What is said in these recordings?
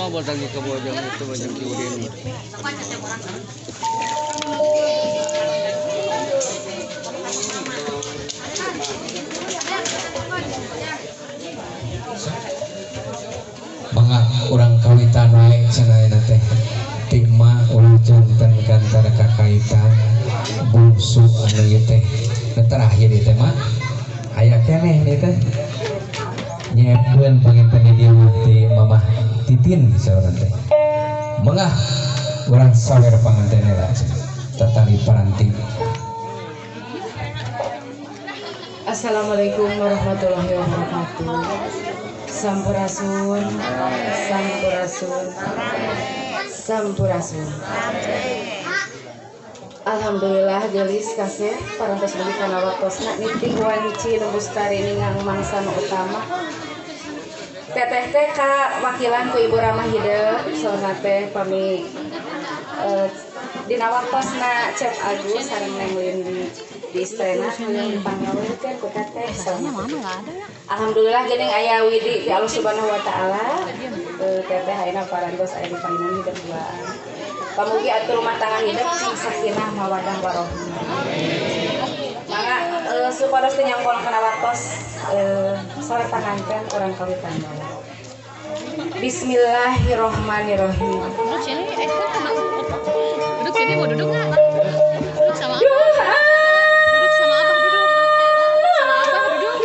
Batang ke bojong itu bojong Ki Udin. Mangga urang kawitan wae cenah ayeuna teh. Tigma ulah janten gantara kakaitan bungsu anu ieu teh. Nu terakhir ieu teh mah aya keneh ieu teh. Nyiapkeun panginten di dieu mah ti Mamah Titin saurang teh. Mangga urang sawer panganten heula cenah. Tatali paranti. Assalamualaikum warahmatullahi wabarakatuh. Sampurasun, sampurasun, sampurasun. Alhamdulillah gelis kasih parantos dugi kana waktosna nitih wanci nu bustari ningang mangsa nu utama. Teteh teh ka wakilan ku Ibu Ramah Hideung saurna teh pami dina waktosna Cep Agus sareng Neng Lindi di istrena hoyong dipanggawelkeun ku teteh saurna. Alhamdulillah geuning aya widi ti Allah Subhanahu wa taala. Teteh ayeuna parantos aya di palinan hidup duaan. Pamugi atuh rumah tangga hidup sing sakinah mawadah warohmah. Mangga supados teu nyangkol kana waktos sore panganten urang kawitan bae. Bismillahirrahmanirrahim. Duduk sini, duduk sini mau duduk nggak? Duduk sama apa? Duduk sama apa? Duduk sama apa? Duduk.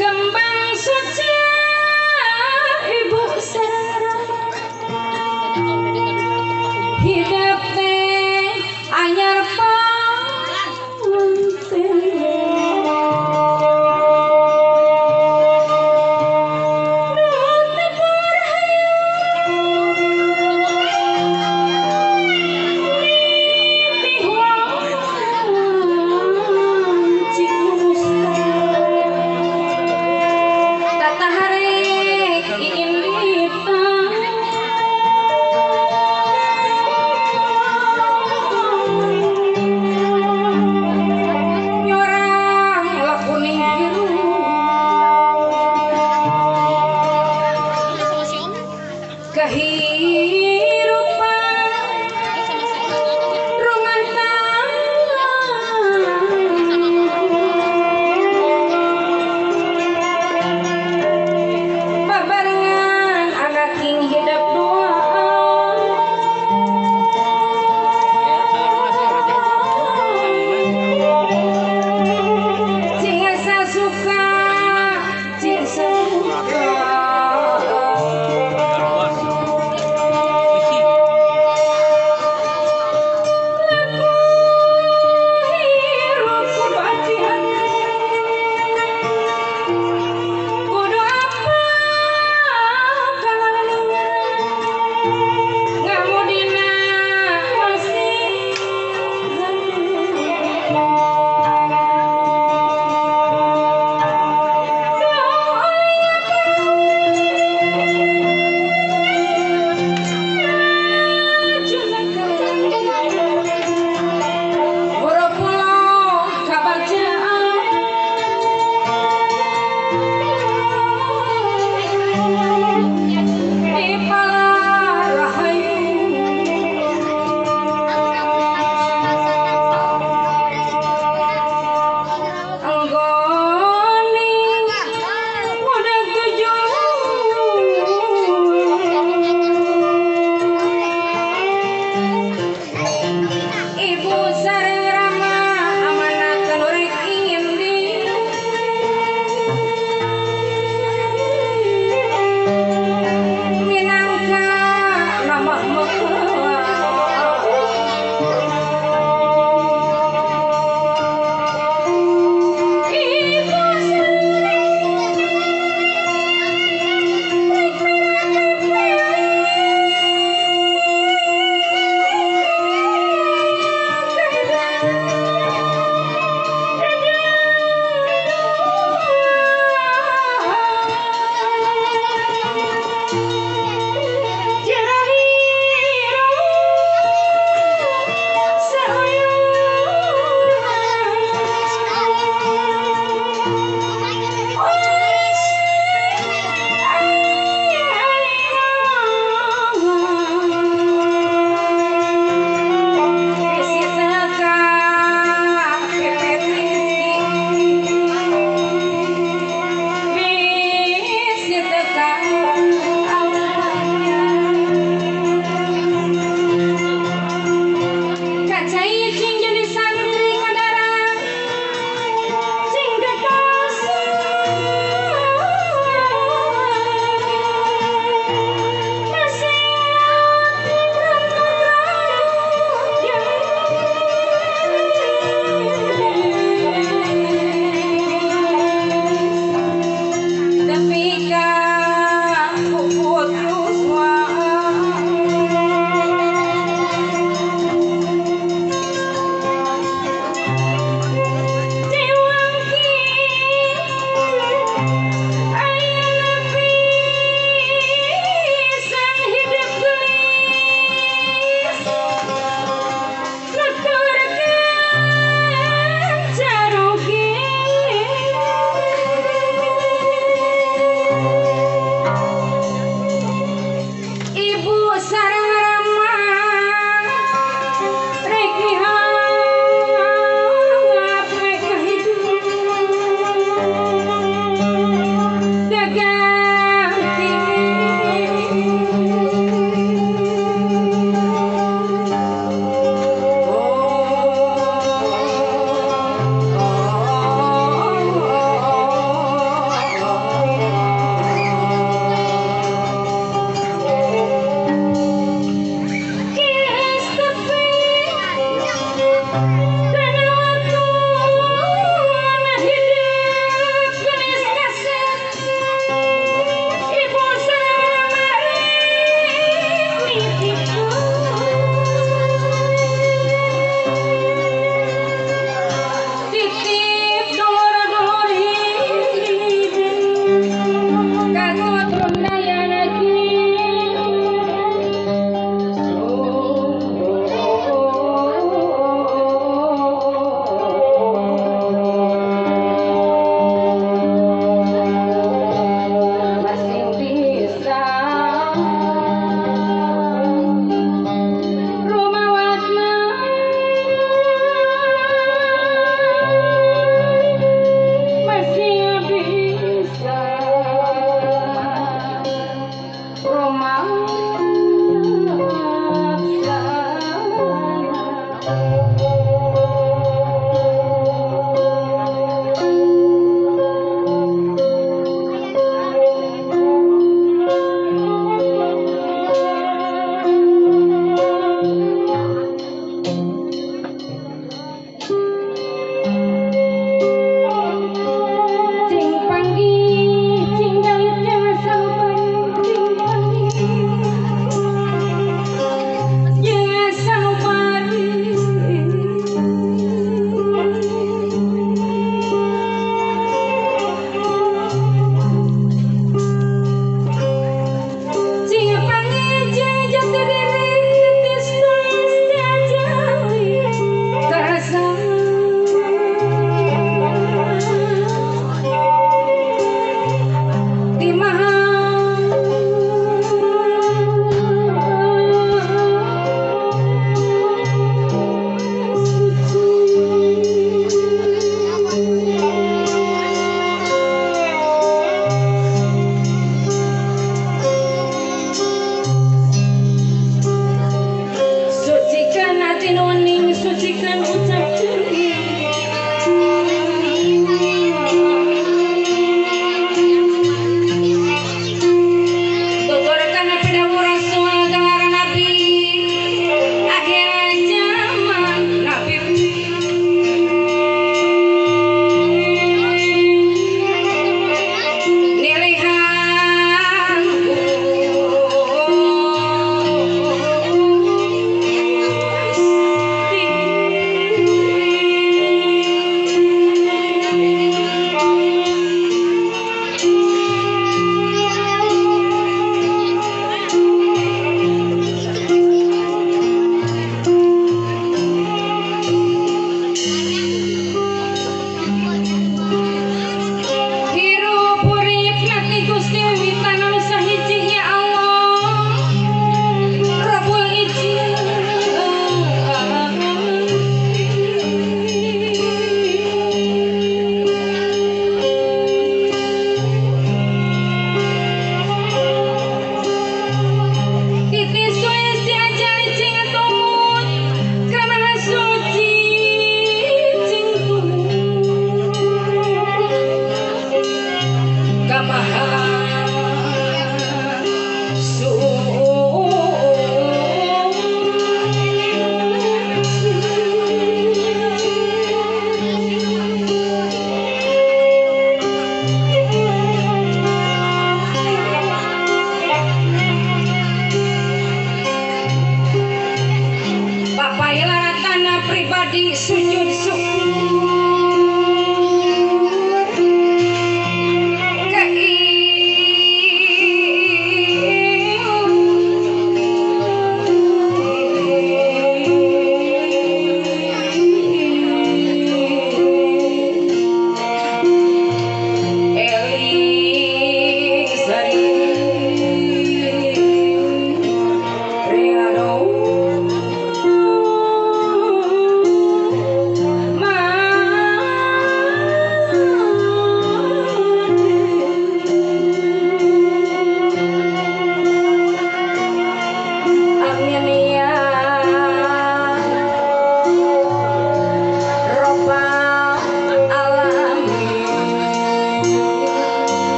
Kembang suci ibu sarang hidup teh anyar panganten.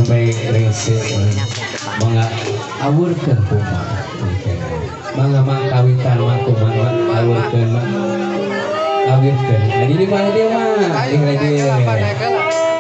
Sampai rese mangga awurkeun kumaha. Mangga mang kawitan mah kumaha awurkeun mah. Awurkeun. Nah, di mana dia mah? Di dia.